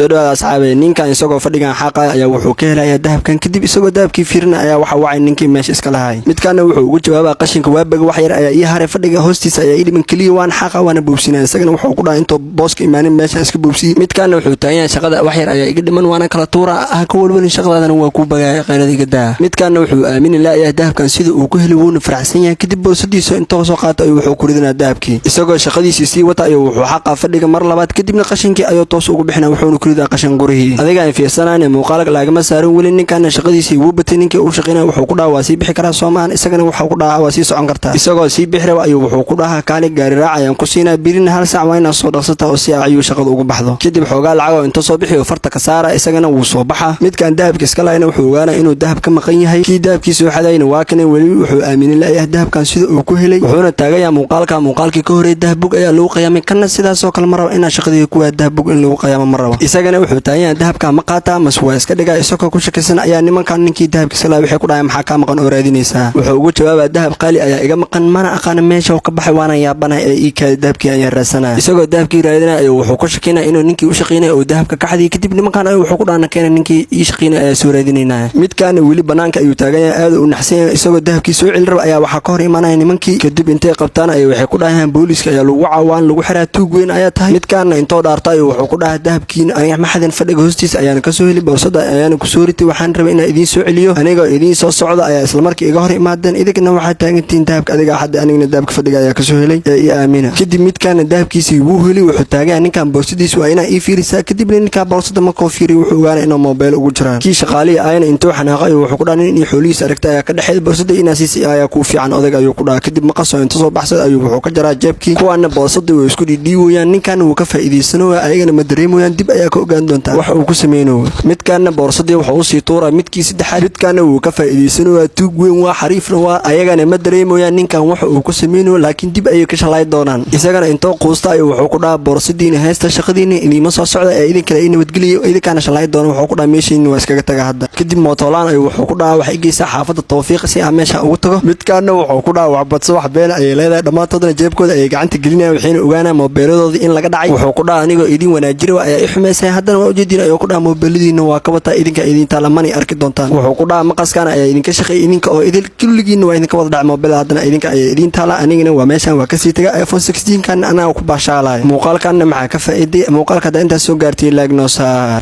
Soo dhawaada, asxaabe. Ninkan isagoo fadhigan xaaqaya ayaa wuxuu ka helayaa dahabkan. Kadib isagoo dahabkii fiirina ayaa waxa wacay ninkii meesha iska lahay. Midkaana wuxuu ugu jawaabaa, "Qashinka waabaga, wax yar ayaa ii haray, fadhiga hoostiisa ayaa ii dhiman keliya, waan xaaqa waana boobsinaya." Isagana wuxuu ku dhaha, "Intoo booska imaanin meesha iska boobsiye." Midkaana wuxuu taagan yahay, "Shaqada wax yar ayaa iga dhiman, waana kala tuura, ha ka walwalin, shaqadaadana waa kuu bagaaya, qaylada iga daa." Midkaana wuxuu aamini laayahay dahabkan sida uu ku heli, wuuna faraxsan yahay. Kadib boorsadiisa intoo soo qaata ayuu wuxuu ku ridinaa dahabkii. Isagoo shaqadiisii sii wata ayuu wuxuu xaqaa fadhiga mar labaad, kadibna qashinkii ayuu toos ugu bixina, wuxuuna ku ridaa qashin gurihii. Adiga aan fiirsanaan, muuqaalka laagama saarin weli. Ninkaana shaqadiisii wuu batay. Ninkii uu shaqaynaya wuxuu ku dhaha, "Waa sii bixi karaa, soomaan?" Isagana wuxuu ku dhahaa, "Waa sii socon kartaa." Isagoo sii bixi raba ayuu wuxuu ku dhahaa, "Kaali, gaari raac ayaan ku siinaa, birina 1 saac waa inaad soo dhaqsata," oo si ayuu shaqada ugu baxdo. Kadib xoogaa lacag oo inta soo bixiyo farta ka saara, isagana wuu soo baxa. Midkaan dahabka iska lahayna wuxuu ogaanaya inuu dahab ka maqan yahay. Kii dahabkii soo xadayna waa kana, weli wuxuu aaminin layahay dahabkan sida uu ku helay, wuxuuna taagayaa muuqaalka muuqaalkii ka horreeyay dahabbug ayaa lagu qiyaamay. Kana sidaasoo kale ma rabo inaa shaqadii kuwaa dahabbug in lagu qiyaamo ma rabo. Isagana wuxuu taagan yahay, dahabka ma qaataa mase waa iska dhigaa? Isagoo ku shakisan ayaa nimankan ninkii dahabka iska lahaa waxay ku dhahay, "Maxaa kaa maqan oo raadinaysaa?" Wuxuu ugu jawaabaa, "Dahab qaali ayaa iga maqan, mana aqaana meesha ka baxay, waana yaabanay ee ii kaada, dahabkii ayaan raadsanaya." Isagoo dahabkii raadinaya ayuu wuxuu ku shakinaya inuu ninkii u shaqaynaya oo dahabka ka xadiyay. Kadib nimankan ayuu wuxuu ku dhaana, "Keena ninkii ii shaqaynaya ayaa soo raadinaynaya." Midkaana weli banaanka ayuu taagan yahay, aad u naxsan yahay. Isagoo dahabkii soo celi raba ayaa waxaa ka hor imaanaya nimankii. Kadib intay qabtaan ayay waxay ku dhahayaan, "Booliiska ayaa lagu caawaan, lagu xiraa, tuug weyn ayaa tahay." Midkaana intoo dhaarta ayuu wuxuu ku dhahaa, "Dahabkiina aniga ma xadin, fadhiga hoostiisa ayaana kasoo heli, boorsada ayaana kusoo ritay, waxaan rabay inaan idiin soo celiyo, anigoo idiin soo socda ayaa islamarkii iga hor imaadeen, idinkana waxaa taagantihiin dahabka adiga xadda, anigana dahabka fadhiga ayaa kasoo helay ee ii aamina." Kadib midkaana dahabkiisii wuu heli, wuxuu taagan, "Ninkan boorsadiisa waa inaa ii fiirisaa." Kadibna ninkaa boorsada markuu fiiriyo wuxuu ogaanay inuu mobile ugu jiraan. Kii shaqaalihii ayana intuu xanaaqo ayuu wuxuu ku dhaha, "Nin iyo xoolihiisa aragta ayaa ka dhexeed, boorsada inaa siisi ayaa kuu fiican, odayg," ayuu ku dhaha. Kadib maqasoo inta soo baxsad ayuu wuxuu ka jaraa jeebkii. Kuwaana boorsadii way isku dhiidhiiwayaan, ninkaana wuu ka faa'iidaysanooya, ayagana ma dareemoyaan, dib ayaa ka ogaan doontaa wax uu ku sameynayo. Midkaana boorsadii wuxuu usii tuuraa midkii saddexaad. Midkaana wuu ka faa'iidaysanooyaa, tuug weyn waa, xariifna waa, ayagana ma dareemoyaan ninkan waxa uu ku sameynayo, laakiin dib ayay ka shalay doonaan. Isagana intoo quusta ayuu wuxuu ku dhahaa, "Boorsadiina heesta, shaqadiina idiima soo socda ee idinkale ii nabadgeliyo." Idinkaana shalay doona. Wuxuu ku dhaha, "Meeshiina waa iskaga taga hadda." Kadib mootolaan ayuu wuxuu ku dhahaa, "Waxay geysaa xaafadda Tawfiiq si aan meesha ugu tago." Midkaana wuxuu ku dhaha, "Waxbadso, wax beena ayay leedahay." Dhammaantoodna jeebkooda ayay gacanta gelinayaan, waxayna ogaanayaan moobeeladoodii in laga dhacay. Wuxuu ku dhaha, "Anigoo idin wanaajira ayaa i xumaysay, haddana waa ujeediin," ayuu ku dhaha, "moobeeladiina waa ka wataa, idinka idin taala, manay arki doontaan." Wuxuu ku dhaha, "Maqaskan ayaa idinka shaqeeyay, idinka oo idin kulligiinna waa idinka wada dhacay moobeel, haddana idinka ayaa idin taala, anigana waa meeshan waa kasii taga, iPhone 16 kan anaa ku baashaalaya." Muuqaalkanna maxaa ka faa'iiday? Muuqaalka hadda intaas soo gaartay, like noo saar.